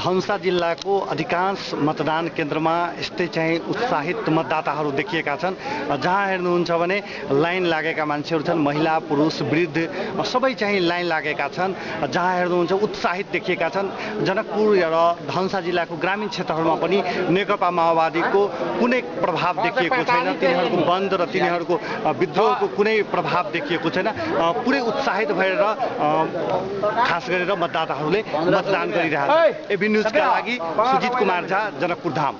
धनुषा जिल्लाको अधिकांश मतदान केन्द्रमा यस्तै चाहिँ उत्साहित मतदाताहरू देखिएका छन्। जहाँ हेर्नुहुन्छ भने लाइन लागेका मान्छेहरू छन्, महिला पुरुष वृद्ध सबै चाहिँ लाइन लागेका छन्। जहाँ हेर्नुहुन्छ उत्साहित देखिएका छन्। जनकपुर र धनुषा जिल्लाको ग्रामीण क्षेत्रहरूमा पनि नेकपा माओवादीको कुनै प्रभाव देखिएको छैन। तिनीहरूको बन्द र तिनीहरूको विद्रोहको कुनै प्रभाव देखिएको छैन। पुरै उत्साहित भएर खास गरेर मतदाताहरूले मतदान गरिरहेका छन्। एबी न्युजका लागि सुजित कुमार झा, जनकपुर धाम।